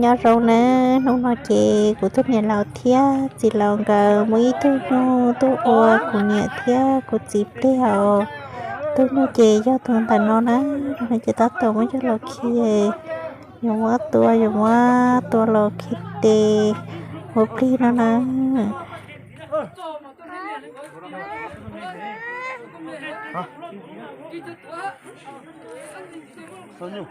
Nyob zoo na, hnub no ces kuv tus niam laus thiab txiv laus nkawd muaj ib tug nyuj tuaj ua kuv niam thiab kuv txiv pliag os. Tus nyuj ces yog tus ntawm no na, no ces tab tom muab coj los khi, yuav muab tua, yuav muab tua los khi tes ua plig no na. Sawv na.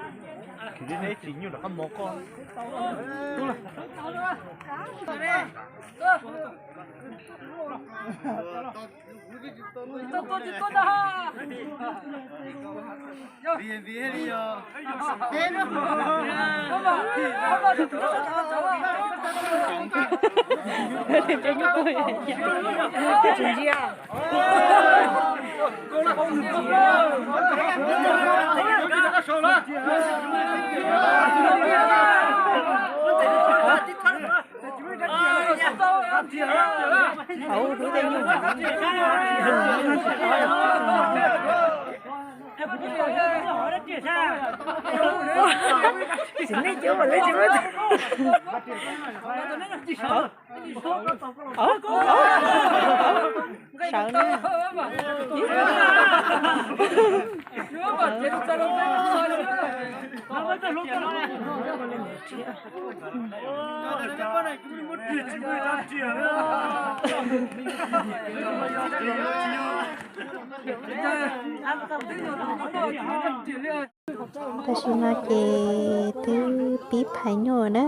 Tam sim no ces twb pib phais nyuj na,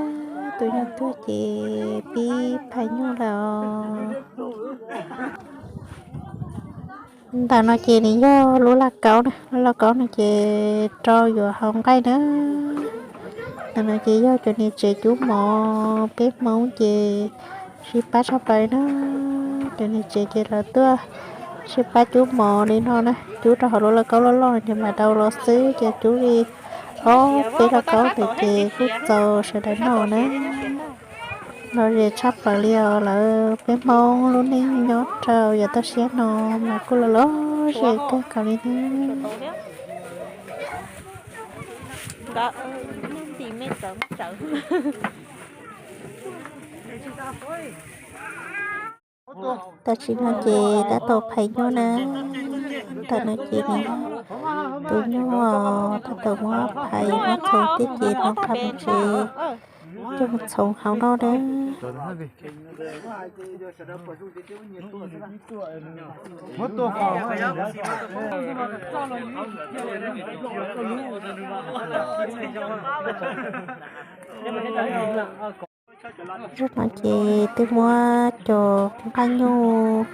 tus nyuj tuag ces pib phais nyuj lawm os. Ntawm no ces nws yog lub laj kaub na, lub laj kaub no ces rau yuav hau nqaij na. Ntawm no ces yog cov niam tsev cub mov, peb Hmoob ces sib pab tshaj plaws na. Cov niam tsev ces lawv tuaj sib pab cub mov li no na, cub rau hauv lub laj kaub loj loj ces mam rau los xwb, ces cub li ob peb laj kaub ntawd ces kuj txaus sawv daws noj na. Lom zem tshaj plaws li os, lawv peb Hmoob lub neej nyob rau yav toj siab no mas kuj lom zem kawg nkaus li na. Tam sim no ces tab tom phais nyuj na, ntawm no ces nws, tus nyuj tab tom muab phais muab txhoov tib ces no nqa mus tsev coj mus txhoov hau noj na. Zaum no ces twb muab cov nqaij nyuj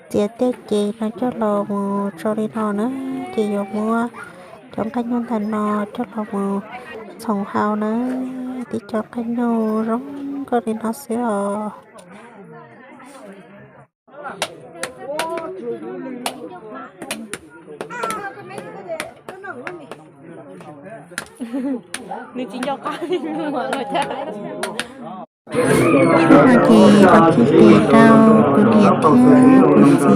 txiav tej ces no coj los mus tso li no na, ces yuav muab cov nqaij nyuj ntawm no coj los mus txhoov hau na, tib cov nqaij nyuj zoo nkauj li no xwb os. Nws tsis nco qab li los cas. Ces los khi tes rau kuv niam thiab kuv txiv,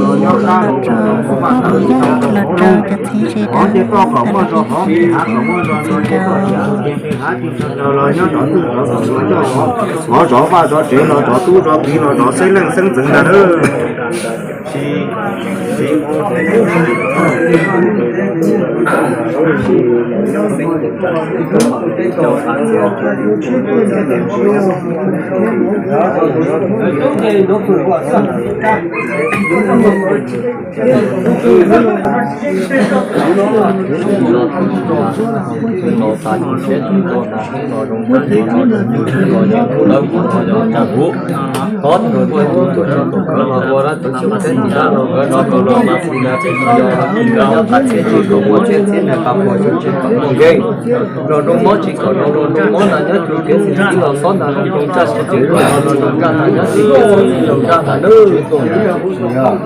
los rau kuv pog kuv yawg, los rau cov txiv tsev dab, los rau cov txiv nkawd. Zov vaj zov tsev los zov tub zov kiv los zov xeeb leej xeeb ntxwv ntag lauj. Los zoo mob tsis kom zoo zoo mob na nyob txug kev txim txiv los xob ntag, zoo zoo ntsaj tsis tseem los zoo zoo ntsaj ntag nyob txug kev txim txiv zoo ntsaj ntag nawb.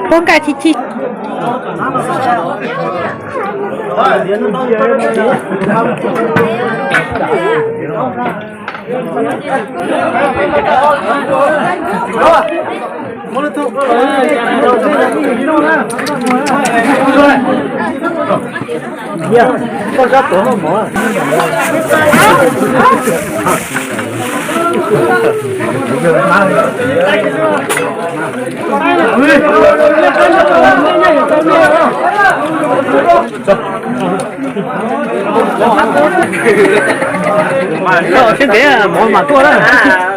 Poob nkaus chim chim. Siab ntev mov mas tuaj na.